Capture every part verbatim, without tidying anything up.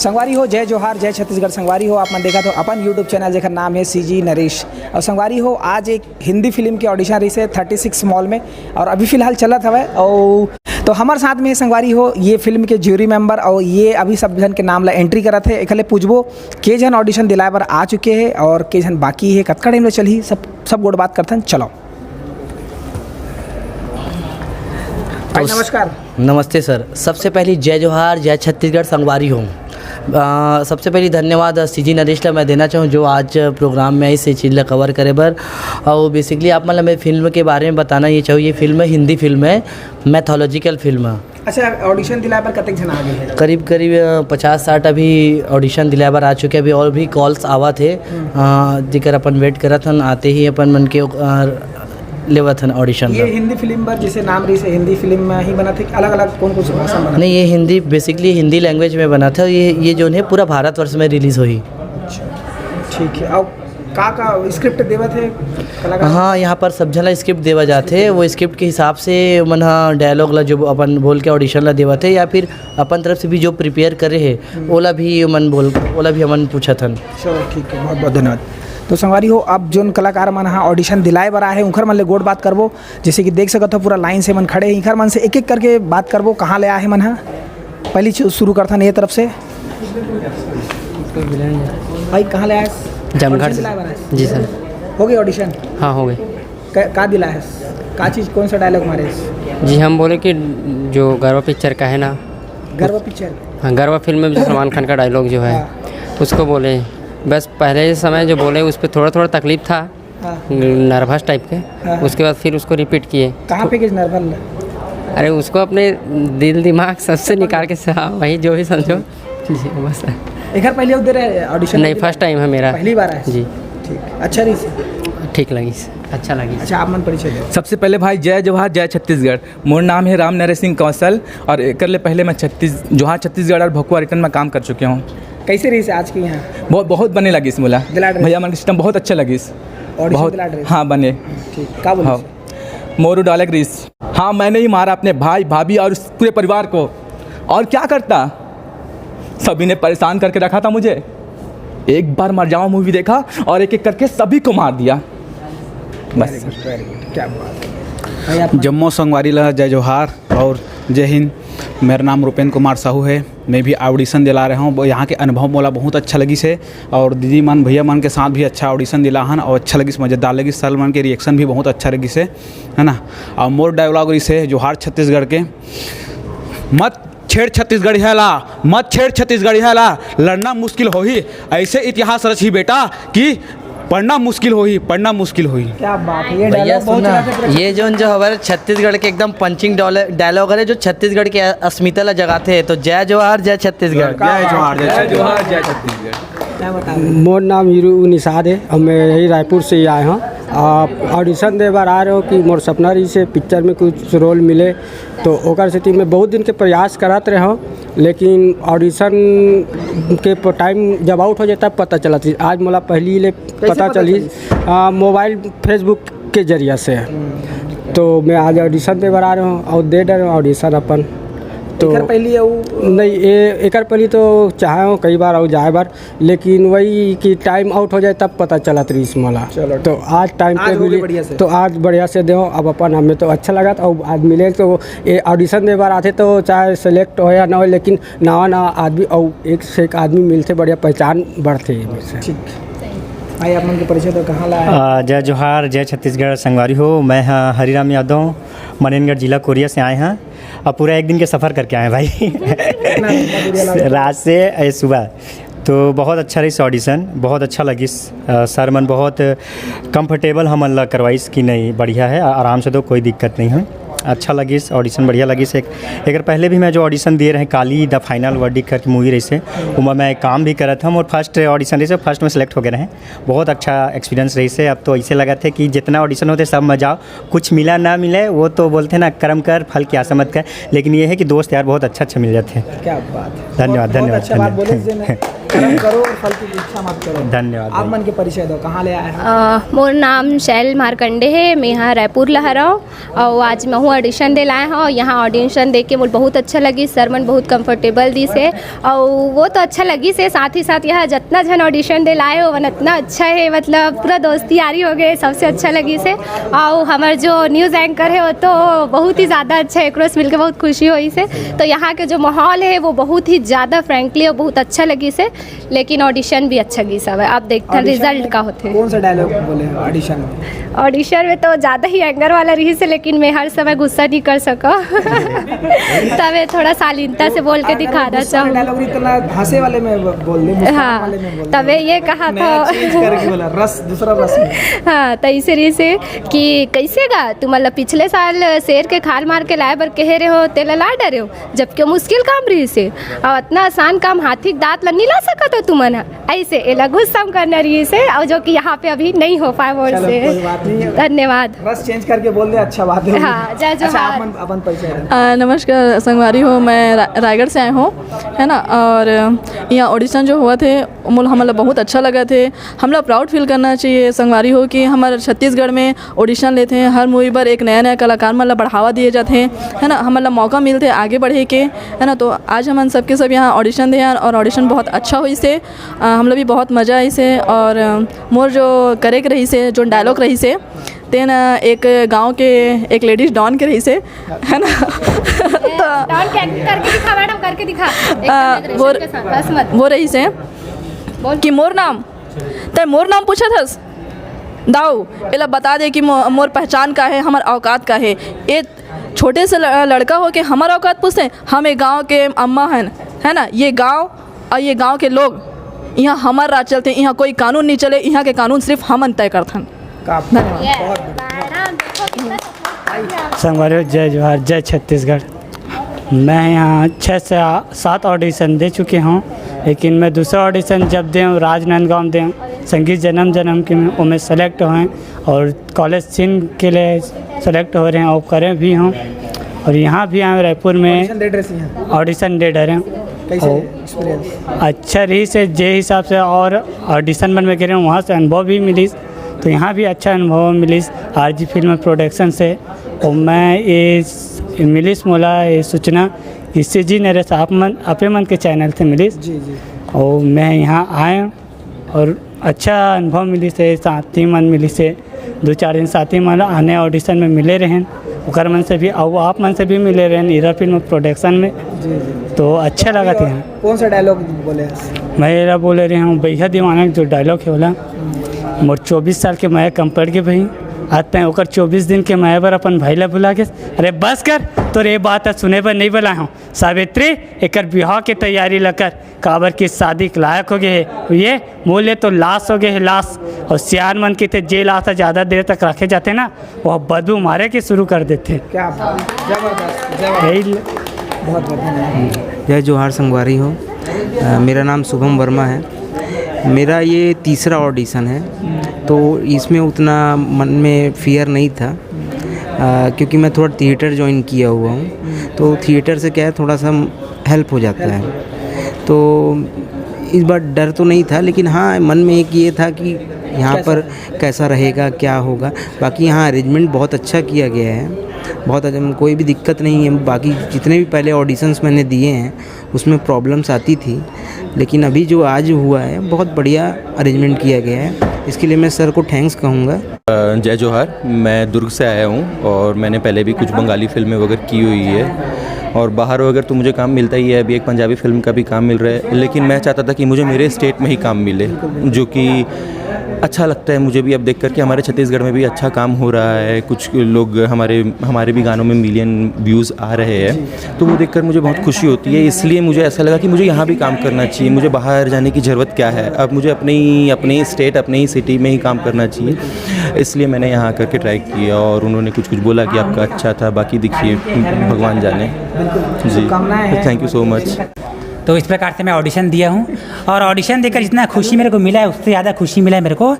संगवारी हो, जय जोहार, जय छत्तीसगढ़। संगवारी हो, आप मन देखत हो अपन YouTube चैनल, जेकर नाम है सीजी नरेश। और संगवारी हो, आज एक हिंदी फिल्म के ऑडिशन रहिसे थर्टी सिक्स मॉल में, और अभी फिलहाल चलत हवय। और तो हमर साथ में संगवारी हो, ये फिल्म के जूरी मेंबर, और ये अभी सब झन के नाम ला एंट्री करत हे। एखर ले पूछबो, के झन ऑडिशन दिलाए बर आ चुके हे और के झन बाकी हे, कतका टाइम ले चलही, सब सब गोठ बात करथन। चलो भाई, तो नमस्कार। नमस्ते सर, सबसे पहली जय जोहार, जय छत्तीसगढ़ संगवारी हो। अ, सबसे पहली धन्यवाद सीजी नरेश ला मैं देना चाहूँ, जो आज प्रोग्राम में आइस ये चीज़ ला कवर करे बर। और बेसिकली आप मन ला मैं फिल्म के बारे में बताना ये चाहूँ, ये फिल्म हिंदी फिल्म है, मैथोलॉजिकल फिल्म है। अच्छा, ऑडिशन दिलाए बर कतेक झन आ गए हैं? करीब करीब, अ, पचास साठ अभी ऑडिशन दिलाए बर आ चुके हैं, अभी और भी कॉल्स आवत हे, अ, जेकर अपन वेट करत हन, आते ही अपन मन के, अ, लेवत हन ऑडिशन ये ला। हिंदी फिल्म बर जैसे नाम रहिसे, हिंदी फिल्म में ही बनत हे कि अलग-अलग कौन-कौन सी भाषा में बनत हे? नहीं, ये हिंदी, बेसिकली हिंदी लैंग्वेज में बनत हे। ये, ये जोन है पूरा भारतवर्ष में रिलीज होही। अच्छा, ठीक है। और का, का स्क्रिप्ट देवत हे कलाकार? हाँ, यहाँ पर सब झन ला स्क्रिप्ट देवा जाथे। वो स्क्रिप्ट के हिसाब से मन ह डायलॉग ला जो अपन बोल के ऑडिशन ला देवत हे, या फिर अपन तरफ से भी जो प्रिपेयर करे हे, ओला भी मन बोल, ओला भी हमन पूछत हन। चलो, ठीक है, बहुत बहुत धन्यवाद। तो संगवारी हो, अब जोन कलाकार मन ह ऑडिशन दिलाए बर आए हे, उंखर मन ले गोठ बात करबो। जैसे कि देख सकत हो, पूरा लाइन से मन खड़े हे, इखर मन से एक एक करके बात करबो, कहाँ ले आए हे मन ह। पहली चु-, शुरू करथन ये तरफ से। भाई, कहाँ ले आए? जमघर से। ऑडिशन दिलाए बर आए? जी सर। हो गई ऑडिशन? हाँ, हो गई। क-, का दिला है? का चीज़, कौन सा डायलॉग मारे? जी, हम बोले कि जो गरवा पिक्चर का है ना, गरवा पिक्चर? हाँ, गरवा फिल्म में जो सलमान खान का डायलॉग जो है, हाँ। उसको बोले। बस पहले समय जो बोले, उस पर थोड़ा थोड़ा तकलीफ था, हाँ। नर्वस टाइप के। हाँ। उसके बाद फिर उसको रिपीट किए। कहाँ पे किस नर्वस? अरे, उसको अपने दिल दिमाग सबसे निकाल के, हाँ, वही जो भी समझो। जी, बस। एक बार पहले उधर ऑडिशन नहीं, फर्स्ट टाइम है मेरा। पहली बार है? जी। ठीक, अच्छा रही। ठीक लगी। अच्छा लगी। अच्छा, आप मन परिचय दो। सबसे पहले भाई, जय जोहार, जय छत्तीसगढ़। मोर नाम है राम नरेश सिंह कौशल और एकर ले पहले मैं छत्तीस-, जोहार छत्तीसगढ़ और भकुआ रिटर्न में काम कर चुके हूँ। कैसे रही आज की यहाँ? बहुत, बहुत बने लगिस मोला। दिलाड रहे। भैया मन के सिस्टम बहुत अच्छा लगिस। ऑडिशन बहुत दिलाड रहे। हाँ, बने। ठीक, का बोले? हाँ। मोरू डालक रिस। हाँ, मैंने ही मारा अपने भाई, भाभी और उस पूरे परिवार को। और क्या करता? सभी ने परेशान करके रखा था मुझे। एक बार मर जावा मूवी देखा और एक एक करके सभी को मार दिया। बस। Very good, very good, क्या बात है। भाई, आप जम्मो संगवारी ला जय जोहार और जय हिंद। मेरा नाम रूपेंद्र कुमार साहू है। मैं भी ऑडिशन दिला रहा हूँ। वो यहाँ के अनुभव मोला बहुत अच्छा लगिस हे और दीदी मन, भैया मन के साथ भी अच्छा ऑडिशन दिला हन और अच्छा लगिस, मज़ेदार लगिस। सर मन के रिएक्शन भी बहुत अच्छा लगिस हे, है ना। और मोर डायलॉग रहिस हे जोहार छत्तीसगढ़ के, "मत छेड़ छत्तीसगढ़िया ला, मत छेड़ छत्तीसगढ़िया ला, लड़ना मुश्किल होही, ऐसे इतिहास रचही बेटा कि पढ़ना मुश्किल होही, पढ़ना मुश्किल होही।" क्या बात है, ये भैया डायलॉग बहुत सुनना, चला था। ये जोन जो हमारे छत्तीसगढ़ के एकदम पंचिंग डायलॉग है, जो छत्तीसगढ़ के अस्मिता ला जगाथे। तो जय जोहार, जय छत्तीसगढ़। जय जोहार, जय छत्तीसगढ़। क्या बता रहे हैं? मोर नाम हीरू निषाद है और मैं यही रायपुर से ही आए हूँ। आप ऑडिशन दे बार आ रहे हो कि मोर सपना रहिस हे पिक्चर में कुछ रोल मिले, तो ओकर सेती मैं बहुत दिन के प्रयास करत रहे हूँ, लेकिन ऑडिशन के प-, टाइम जब आउट हो जाता, पता चलत रहिस। आज मोला पहली ले कैसे पता पता चलिस? चलिस? आ, मोबाइल, Facebook के जरिया से। तो मैं आज ऑडिशन दे बर आ रहे हूँ और दे डरे हूँ ऑडिशन अपन। तो एकर पहली अउ नहीं, ए-, एकर पहली तो चाहे हूँ कई बार अउ जाए बार, लेकिन वही कि टाइम आउट हो जाए तब पता चलत रहिस मोला। चलो, तो आज टाइम पे आज हो गई मिली, बढ़िया से। तो आज बढ़िया से देव। अब अपन हमें तो अच्छा लगा, तो अब आज मिले तो ये ऑडिशन दे बार आते तो चाहे सेलेक्ट हो या ना हो, लेकिन नवा नवा आदमी और एक से एक आदमी मिलते, बढ़िया पहचान बढ़ते एमे से। ठीक। भाई, आप मन के परिचय तो कहाँ ला है? आ, जय जोहार, जय छत्तीसगढ़ संगवारी हो। मैं हाँ हरिराम यादव, मनेनगढ़ जिला कोरिया से आए हैं। अब पूरा एक दिन के सफर करके आए हैं भाई। कितना, कितना दूरिया लगा? रात से, ए, सुबह। तो बहुत अच्छा रहिस ऑडिशन, बहुत अच्छा लगिस। अ, सर मन बहुत कंफर्टेबल हमन ला करवाइस कि नहीं, बढ़िया है, आ-, आराम से दो, कोई दिक्कत नहीं है। अच्छा लगिस, ऑडिशन बढ़िया लगिस। एक, एकर पहले भी मैं जो ऑडिशन दिए रहे, काली द फाइनल वर्डिक्ट करके मूवी रहिस हे, ओमा मैं काम भी करत हूँ और फर्स्ट ऑडिशन रहिस हे, फर्स्ट में सेलेक्ट हो गए रहे। बहुत अच्छा एक्सपीरियंस रहिस हे। अब तो ऐसे लगत हे कि जितना ऑडिशन होते सब में जाओ, कुछ मिला ना मिले, वो तो बोलते ना, कर्म कर फल की आशा मत कर, लेकिन ये है कि दोस्त यार बहुत अच्छा अच्छा मिल जाते हैं। क्या बात है। धन्यवाद, बहुत, बहुत धन्यवाद, अच्छा बात धन्यवाद। बोले जी ने। कर्म करो और फल की इच्छा मत करो। धन्यवाद आप भाई। मन के परिचय दो, कहाँ ले आए हो? अ, मोर नाम शैल मार्कंडे हे, मैं यहाँ रायपुर ला हरव अउ आज महू audition दे लाए हव। यहाँ audition दे के मोर बहुत अच्छा लगिस, सर मन बहुत comfortable दिस हे अउ वो तो अच्छा लगिस हे, साथ ही साथ यहाँ जतना झन audition दे लाए हो मन अतना अच्छा हे, मतलब पूरा दोस्ती यारी हो गए, सबसे अच्छा लगिस हे। अउ हमर जो news anchor हे वो तो बहुत ही ज़्यादा अच्छा हे, एकरो से मिलके बहुत खुशी होइस हे। तो यहाँ के जो माहौल हे वो बहुत ही ज़्यादा friendly अउ बहुत अच्छा लगिस हे। लेकिन audition भी अच्छा गिस हवय। अब देखथन audition result में का होथे। कौन सा dialogue बोले हैं audition में? Audition में तो ज़्यादा ही anger वाला रहिस हे, लेकिन मैं हर समय गुस्सा नहीं कर सकव। तबे थोड़ा शालीनता से बोल के अगर दिखाना गुस्सा चाहूँ। Dialogue इतना हंसे वाले में ब-, बोल दे, मुस्कान हाँ, वाले में बोल दे। तबे ये कहा नया था। Change करके बोला, रस, दूसरा रस में। हाँ, तो इसे रहिस हे कि कैसे गा, तुम मतलब पिछले साल शेर के खाल मार के लाए बर कहे रहे हो, तेला ला डरे हो। जबकि वो मुश्किल काम रहिस हे, अउ अतना आसान काम हाथी के दांत ला नहीं ला सकत हो तुमन ह। ऐसे एला गुस्सा में करना रहिस हे, अउ जो कि यहाँ पे अभी नहीं हो पाए मोर चलो, से। कोई बात नहीं है। धन्यवाद। रस change करके बोल दे, अच्छा बात है। हाँ, जय अच्छा, जोहार। आप मन, अपन परिचय दें। अ, नमस्कार संगवारी हो, मैं रा-, रायगढ़ से आए हूँ, है ना, और यहाँ audition जो हुआ थे, मोला, हमला बहुत अच्छा लगा थे। हमला proud feel करना चाहिए संगवारी हो कि हमर छत्तीसगढ़ में audition लेथे, हर movie बर एक नया नया कलाकार मन ला बढ़ावा दिए जाथे, है ना, हमन ला मौका मिलथे आगे बढ़े के, है ना। तो आज हमन सबके सब यहाँ audition दे हन और audition बहुत अच्छा होइस हे। अ, हमला भी बहुत मजा आइस हे और, अ, मोर जो करे के रहिस हे, जो dialogue रहिस हे, तेन एक गांव के एक ladies don के रहिस हे, है ना। तो डॉन के एक्टिंग करके दिखा मैडम, करके दिखा। एकदम आ, aggression वो, के साथ, बस मत। वो रहिस हे बोल। कि मोर नाम, तै मोर नाम पूछत हस? दाऊ, एला बता दे कि मो-, मोर पहचान का हे, हमर औकात का हे। ए छोटे से ल-, लड़का हो के हमर औकात पूछते? हम ए गांव के अम्मा हन, है ना? ये गांव और ये गांव के लोग, यहाँ हमर राज चलते, यहाँ कोई कानून नहीं चले, यहाँ के कानून सिर्फ हमन तय करथन। का धन्यवाद। बहुत बढ़िया। मैडम, देखो कितना support कर रहे हैं आप। संगवारी हो, जय जोहार, जय छत्तीसगढ़। मैं यहाँ छः से आ-, सात audition दे चुके हूँ, लेकिन मैं दूसरा audition जब दे हूँ, राजनांदगांव दे हूँ, संगीत जन्म जन्म के में, वो में select हुए और college scene के लिए select हो रहे हैं और करे भी हूँ। और यहाँ भी आए रायपुर में audition दे डरे हैं। Audition दे डरे हैं। कैसे और experience? अच्छा रहिस हे जे हिसाब से, और audition मन में गे रहे हैं, वहाँ से अनुभव भी मिलिस। तो यहाँ भी अच्छा अनुभव मिलिस आरजी फिल्म प्रोडक्शन से। और मैं ये स-, मिलिस मोला ये सूचना इससे जी नरेश आप मन, आपे मन के channel से मिलिस। जी, जी। और मैं यहाँ आए और अच्छा अनुभव मिलिस हे, साथी मन मिलिस हे, दो चार दिन साथी मन आने audition में मिले रहेन, ओकर मन से भी, अउ आप मन से भी मिले रहेन हीरा फिल्म प्रोडक्शन में। जी, जी। तो अच्छा लगत हे। कौन सा dialogue बोले हैं? मैं एला बोले रहे हूँ, भैया दीवाना के जो dialogue हे ओला, "मोर चौबीस साल के मया कम पड़ गे भाई, आज तैं ओकर चौबीस दिन के मया बर अपन भाई ला भुला गेस।" अरे बस कर, तोर ये बात ह सुने बर नहीं बुलाए हूँ। सावित्री, एकर बिहाव के तैयारी ला कर, काबर कि शादी के लायक हो गए हे। ये मोर ले तो लाश हो गए हे, लाश। और सियान मन कहिथे, जे लाश ह ज्यादा देर तक रखे जाथे ना, वो बदबू मारे के शुरू कर देथे। क्या बात, जबरदस्त, जबरदस्त। यही ल- बहुत बहुत धन्यवाद। जय जोहार संगवारी हो। अ, मेरा नाम शुभम वर्मा है। मेरा ये तीसरा audition है, तो इसमें उतना मन में fear नहीं था, अ, क्योंकि मैं थोड़ा theatre join किया हुआ हूँ, तो theatre से क्या है, थोड़ा सा help हो जाता है। तो इस बार डर तो नहीं था, लेकिन हाँ, मन में एक ये था कि यहाँ पर कैसा रहेगा, क्या होगा। बाकी यहाँ arrangement बहुत अच्छा किया गया है, बहुत अच्छा, कोई भी दिक्कत नहीं है। बाकी जितने भी पहले auditions मैंने दिए हैं, उसमें problems आती थी, लेकिन अभी जो आज हुआ है, बहुत बढ़िया arrangement किया गया है। इसके लिए मैं sir को thanks कहूँगा। अ, जय जोहार, मैं दुर्ग से आया हूँ और मैंने पहले भी कुछ बंगाली फिल्में वगैरह की हुई है और बाहर वगैरह तो मुझे काम मिलता ही है। अभी एक पंजाबी फिल्म का भी काम मिल रहा है, लेकिन मैं चाहता था कि मुझे मेरे स्टेट में ही काम मिले, जो कि अच्छा लगता है मुझे भी अब देख करके। हमारे छत्तीसगढ़ में भी अच्छा काम हो रहा है, कुछ लोग हमारे, हमारे भी गानों में मिलियन व्यूज़ आ रहे हैं, तो वो देखकर मुझे बहुत खुशी होती है। इसलिए मुझे ऐसा लगा कि मुझे यहाँ भी काम करना चाहिए, मुझे बाहर जाने की ज़रूरत क्या है। अब मुझे अपने ही, अपने ही स्टेट, अपने ही सिटी में ही काम करना चाहिए, इसलिए मैंने यहाँ आकर के ट्राई किया और उन्होंने कुछ कुछ बोला कि आपका अच्छा था, बाकी देखिए, भगवान जाने। जी, थैंक यू सो मच। तो इस प्रकार से मैं ऑडिशन दिया हूँ और ऑडिशन देकर जितना खुशी मेरे को मिला है, उससे ज़्यादा खुशी मिला है मेरे को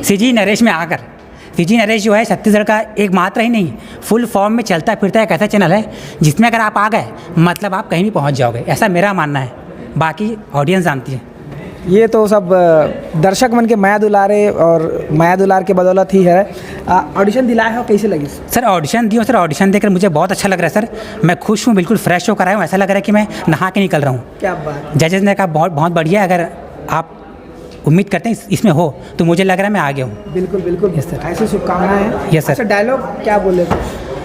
सीजी नरेश में आकर। सीजी नरेश जो है, छत्तीसगढ़ का एकमात्र ही नहीं, फुल फॉर्म में चलता फिरता एक ऐसा चैनल है जिसमें अगर आप आ गए, मतलब आप कहीं भी पहुँच जाओगे, ऐसा मेरा मानना है। बाकी ऑडियंस जानती है। ये तो सब अ, दर्शक मन के मया दुलारे और मया दुलार के बदौलत ही है। ऑडिशन दिलाए हो, कैसे लगिस? सर, ऑडिशन दियो सर, ऑडिशन देकर मुझे बहुत अच्छा लग रहा है सर। मैं खुश हूँ, बिल्कुल फ्रेश होकर आया हूँ, ऐसा लग रहा है कि मैं नहा के निकल रहा हूँ। क्या बात। जजेस ने कहा बहुत बहुत बढ़िया है, अगर आप उम्मीद करते हैं इस- इसमें हो तो मुझे लग रहा है मैं आ गया हूँ। बिल्कुल बिल्कुल। Yes, sir. ऐसी शुभकामनाएं हैं। Yes, sir. अच्छा, डायलॉग क्या बोले?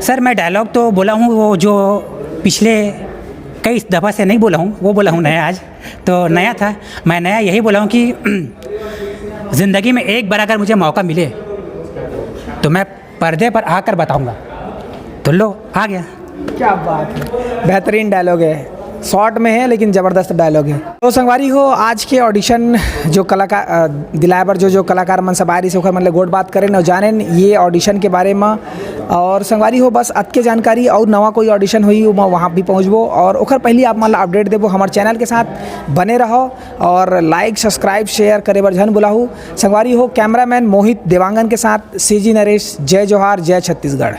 सर, मैं डायलॉग तो बोला हूँ वो जो पिछले कई दफ़ा से नहीं बोला हूँ, वो बोला हूँ नया आज। तो नया था, मैं नया यही बोला हूँ कि ज़िंदगी में एक बार अगर मुझे मौका मिले तो मैं पर्दे पर आकर बताऊँगा। तो लो, आ गया। क्या बात है, बेहतरीन डायलॉग है, शॉर्ट में है लेकिन ज़बरदस्त डायलॉग है। तो संगवारी हो, आज के ऑडिशन जो कलाकार अ, दिलाए बर जो जो कलाकार मन सब आए रहिस, ओखर मन ले गोठ बात करेन और जानेन ये ऑडिशन के बारे में। और संगवारी हो, बस अतके जानकारी, और नवा कोई ऑडिशन होही, मैं वहाँ भी पहुँचबो और ओखर पहली आप मन ला अपडेट देबो। हमारे चैनल के साथ बने रहो और लाइक, सब्सक्राइब, शेयर करे बर झन भुलाहू। संगवारी हो, कैमरामैन मोहित देवांगन के साथ सीजी नरेश, जय जोहार, जय छत्तीसगढ़।